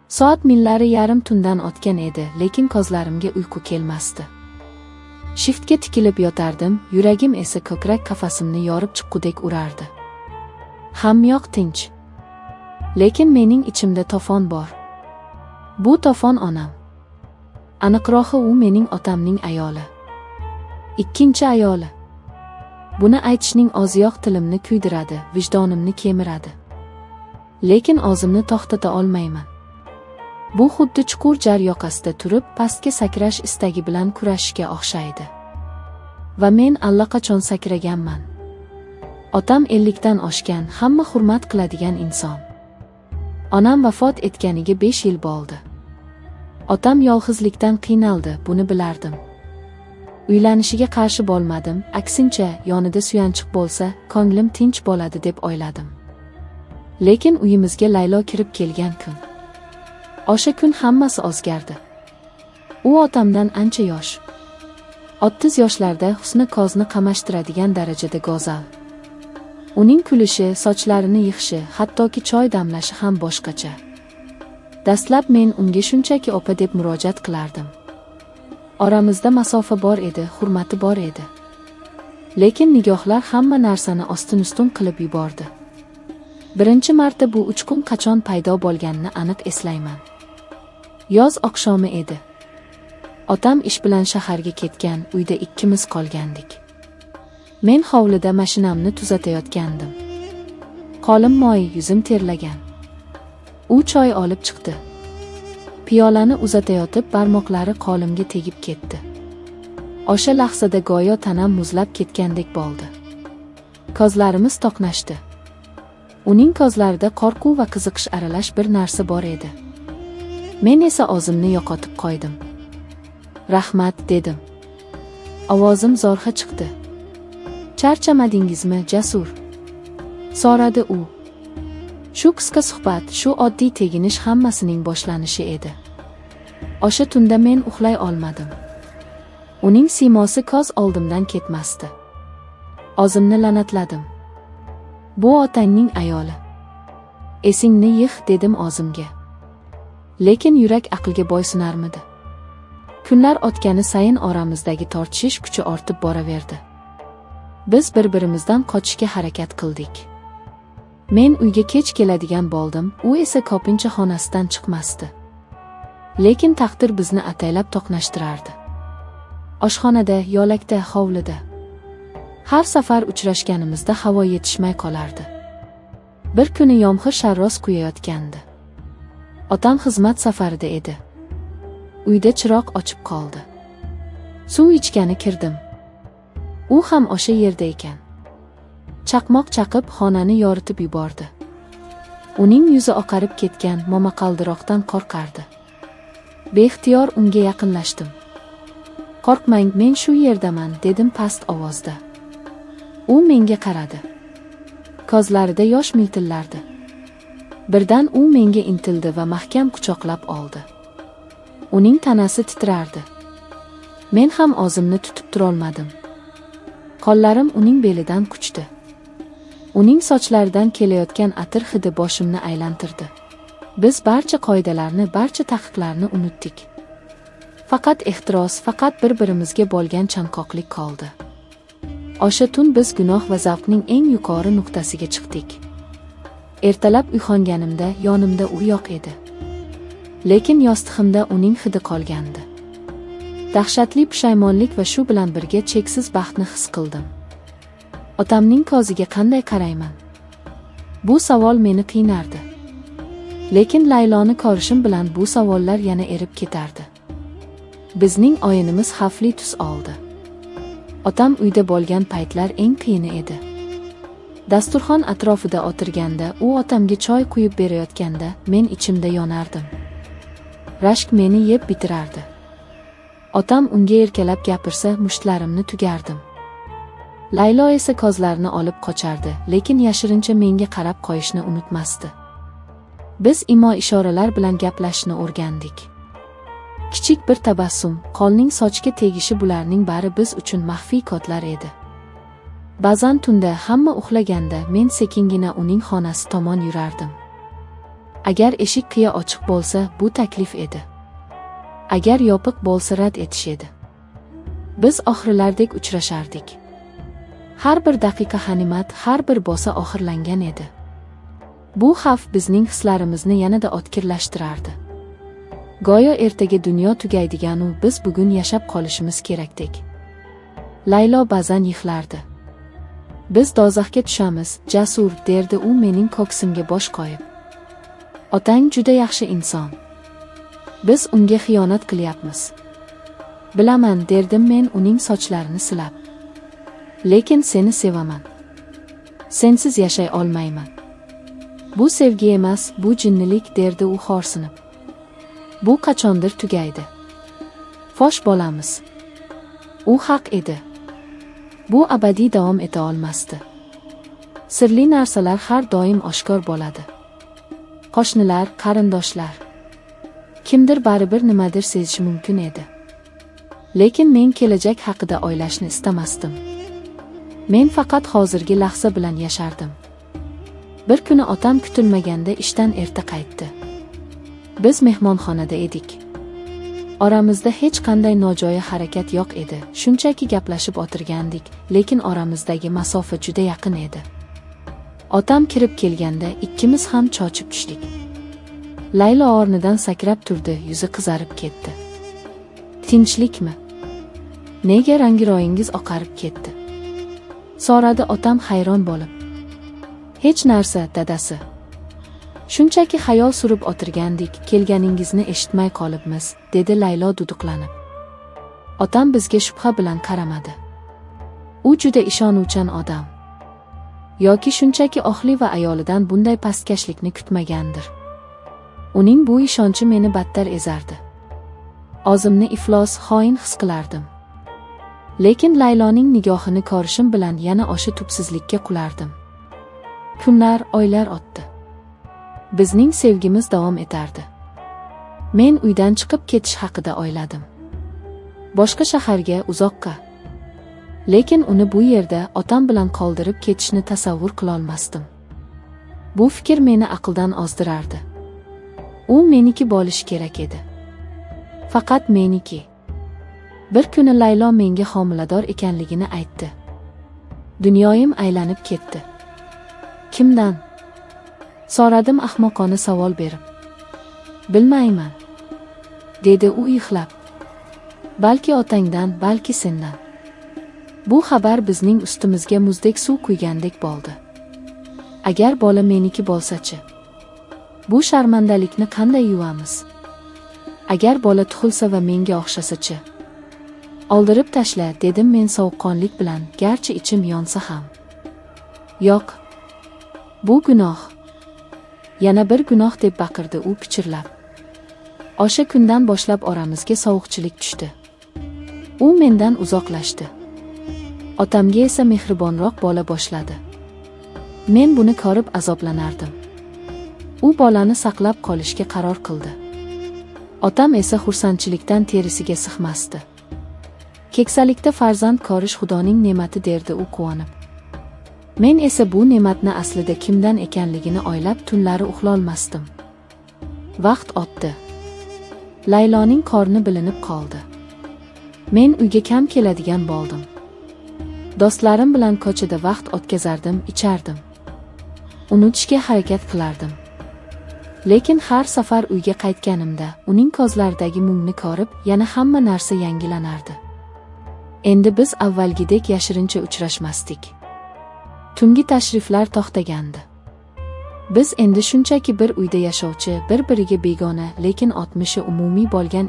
Soat millari yarim tundan o'tgan edi, lekin ko'zlarimga uyqu kelmasdi. Shiftga tikilib yotardim, yuragim esa ko'krak qafasimni yorib chiqqudek urardi. Hammayoq tinch. Lekin mening ichimda to'fon bor. Bu to'fon onam. Aniqrog'i u mening otamning ayoli. Ikkinchi ayoli. Buni aytishning o'ziyoq tilimni kuydiradi, vijdonimni kemiradi. Lekin o'zimni to'xtata olmayman. Bu xuddi chuqur jar yoqasida turib, pastga sakrash istagi bilan kurashishga o'xshaydi. Va men allaqachon sakraganman. Otam 50 dan oshgan, hamma hurmat qiladigan inson. Onam vafot etganiga 5 yil bo'ldi. Otam yolg'izlikdan qiynaldi, buni bilardim. Uylanishiga qarshi bo'lmadim, aksincha, yonida suyanchiq bo'lsa, ko'nglim tinch bo'ladi deb o'yladim. Lekin uyimizga Laylo kirib kelgan kun. O'sha kun hammasi o'zgardi. U otamdan ancha yosh. 30 yoshlarda husni ko'zni qamashtiradigan darajada go'zal. Uning kulishi, sochlarini yig'ishi, hattoki choy damlashi ham boshqacha. Dastlab men unga shunchaki opa deb murojaat qilardim. Oramizda masofa bor edi, hurmati bor edi. Lekin nigohlar hamma narsani ostin-ustun qilib yubordi. Birinchi marta bu uchqun qachon paydo bo'lganini aniq eslayman. Yoz oqshomi edi. Otam ish bilan shaharga ketgan, uyda ikkimiz qolgandik. Men hovlida mashinamni tuzatayotgandim. Qo'lim moy, yuzim terlagan. U choy olib chiqdi. Piyolani uzatayotib barmoqlari qo'limga tegib ketdi. O'sha lahzada go'yo tanam muzlab ketgandek bo'ldi. Ko'zlarimiz to'qnashdi. Uning ko'zlarida qo'rquv va qiziqish aralash bir narsa bor edi. Men esa o'zimni yo'qotib qo'ydim. Rahmat, dedim. Ovozim zo'rg'a chiqdi. Charchamadingizmi, Jasur? So'radi u. Shu qisqa suhbat, shu oddiy teginish hammasining boshlanishi edi. O'sha tunda men uxlay olmadim. Uning siymosi ko'z oldimdan ketmasdi. O'zimni la'natladim. Bu otangning ayoli. Esingni yig', dedim o'zimga. Lekin yurak aqlga bo'ysunarmidi? Kunlar o'tgani sayin oramizdagi tortishish kuchi ortib boraverdi. Biz bir-birimizdan qochishga harakat qildik. Men uyga kech keladigan bo'ldim, u esa ko'pincha xonasidan chiqmasdi. Lekin taqdir bizni ataylab to'qnashtirardi. Oshxonada, yo'lakda, hovlida. Har safar uchrashganimizda havo yetishmay qolardi. Bir kuni yomg'ir sharros quyayotgandi. Otam xizmat safarida edi. Uyda chiroq ochib qoldi. Suv ichgani kirdim. U ham o'sha yerda ekan. Chaqmoq chaqib xonani yoritib yubordi. Uning yuzi oqarib ketgan, momaqaldiroqdan qo'rqardi. Beixtiyor unga yaqinlashdim. Qo'rqmang, men shu yerdaman, dedim past ovozda. U menga qaradi. Ko'zlarida yosh miltillardi. Birdan u menga intildi va mahkam quchoqlab oldi. Uning tanasi titrardi. Men ham o'zimni tutib turolmadim. Qo'llarim uning belidan quchdi. Uning sochlaridan kelayotgan atir hidi boshimni aylantirdi. Biz barcha qoidalarni, barcha taqiqlarni unutdik. Faqat ehtiros, faqat bir-birimizga bo'lgan chanqoqlik qoldi. O'sha tun biz gunoh va zavqning eng yuqori nuqtasiga chiqdik. Ertalab uyg'onganimda yonimda u yo'q edi. Lekin yostig'imda uning hidi qolgandi. Dahshatli pushaymonlik va shu bilan birga cheksiz baxtni his qildim. Otamning ko'ziga qanday qarayman? Bu savol meni qiynardi. Lekin Layloni ko'rishim bilan bu savollar yana erib ketardi. Bizning o'yinimiz xavfli tus oldi. Otam uyda bo'lgan paytlar eng qiyini edi. Dasturxon atrofida o'tirganda, u otamga choy quyib berayotganda, men ichimda yonardim. Rashk meni yeb bitirardi. Otam unga erkalab gapirsa, mushtlarimni tugardim. Laylo esa ko'zlarini olib qochardi, lekin yashirincha menga qarab qo'yishni unutmasdi. Biz imo ishoralar bilan gaplashishni o'rgandik. Kichik bir tabassum, qo'lning sochga tegishi, bularning bari biz uchun maxfiy kodlar edi. Ba'zan tunda hamma uxlaganda men sekingina uning xonasi tomon yurardim. Agar eshik qiya ochiq bo'lsa, bu taklif edi. Agar yopiq bo'lsa, rad etish edi. Biz oxirlardek uchrashardik. Har bir daqiqa g'animat, har bir bosa oxirlangan edi. Bu xavf bizning hislarimizni yanada o'tkirlashtirardi. Go'yo ertaga dunyo tugaydiganu biz bugun yashab qolishimiz kerakdek. Laylo ba'zan yig'lardi. Biz do'zaxga tushamiz, Jasur, derdi u mening ko'ksimga bosh qo'yib. Otang juda yaxshi inson. Biz unga xiyonat qilyapmiz. Bilaman, derdim men uning sochlarini silab. Lekin seni sevaman. Sensiz yashay olmayman. Bu sevgi emas, bu jinnilik, derdi u xorsinib. Bu qachondir tugaydi. Fosh bo'lamiz. U haq edi. Bu abadiy davom eta olmasdi. Sirli narsalar har doim oshkor bo'ladi. Qo'shnilar, qarindoshlar. Kimdir baribir nimadir sezishi mumkin edi. Lekin men kelajak haqida o'ylashni istamasdim. Men faqat hozirgi lahza bilan yashardim. Bir kuni otam kutilmaganda ishdan erta qaytdi. Biz mehmonxonada edik. Oramizda hech qanday nojo'ya harakat yo'q edi, shunchaki gaplashib o'tirgandik, lekin oramizdagi masofa juda yaqin edi. Otam kirib kelganda ikkimiz ham chochib tushdik. Laylo o'rnidan sakrab turdi, yuzi qizarib ketdi. Tinchlikmi? Nega rangi-royingiz oqarib ketdi? So'radi otam hayron bo'lib. Hech narsa, dadasi. Shunchaki xayol surib o'tirgandik, kelganingizni eshitmay qolibmiz, dedi Laylo duduqlanib. Otam bizga shubha bilan qaramadi. U juda ishonuvchan odam. Yoki shunchaki oxli va ayolidan bunday pastkashlikni kutmagandir. Uning bu ishonchi meni battar ezardi. O'zimni iflos, xoin his qilardim. Lekin Layloning nigohini ko'rishim bilan yana o'sha tubsizlikka qulardim. Kunlar, oylar o'tdi. Bizning sevgimiz davom etardi. Men uydan chiqib ketish haqida o'yladim. Boshqa shaharga, uzoqqa. Lekin uni bu yerda otam bilan qoldirib ketishni tasavvur qilolmasdim. Bu fikr meni aqldan ozdirardi. U meniki bo'lishi kerak edi. Faqat meniki. Bir kuni Laylo menga homilador ekanligini aytdi. Dunyoyim aylanib ketdi. Kimdan? So'radim ahmoqona savol berib. Bilmayman, dedi u yig'lab. Balki otangdan, balki sendan. Bu xabar bizning ustimizga muzdek suv quygandek bo'ldi. Agar bola meniki bo'lsa-chi? Bu sharmandalikni qanday yuvamiz? Agar bola tug'ilsa va menga o'xshasa-chi? Oldirib tashla, dedim men sovuqqonlik bilan, garchi ichim yonsa ham. Yo'q. Bu gunoh. Yana bir gunoh, deb baqirdi u pichirlab. O'sha kundan boshlab oramizga sovuqchilik tushdi. U mendan uzoqlashdi. Otamga esa mehribonroq bo'la boshladi. Men buni ko'rib azoblanardim. U bolani saqlab qolishga qaror qildi. Otam esa xursandchilikdan terisiga sig'masdi. Keksalikda farzand ko'rish Xudoning ne'mati, derdi u quvonib. Men esa bu ne'matni aslida kimdan ekanligini o'ylab tunlari uxlolmasdim. Vaqt o'tdi. Layloning qorni bilinib qoldi. Men uyga kam keladigan bo'ldim. Do'stlarim bilan ko'chada vaqt o'tkazardim, ichardim. Unutishga harakat qilardim. Lekin har safar uyga qaytganimda uning ko'zlaridagi mungni ko'rib, yana hamma narsa yangilanardi. Endi biz avvalgidek yashirincha uchrashmasdik. Tungi tashriflar to'xtagandi. Biz endi shunchaki bir uyda yashovchi, bir-biriga begona, lekin o'tmishi umumiy bo'lgan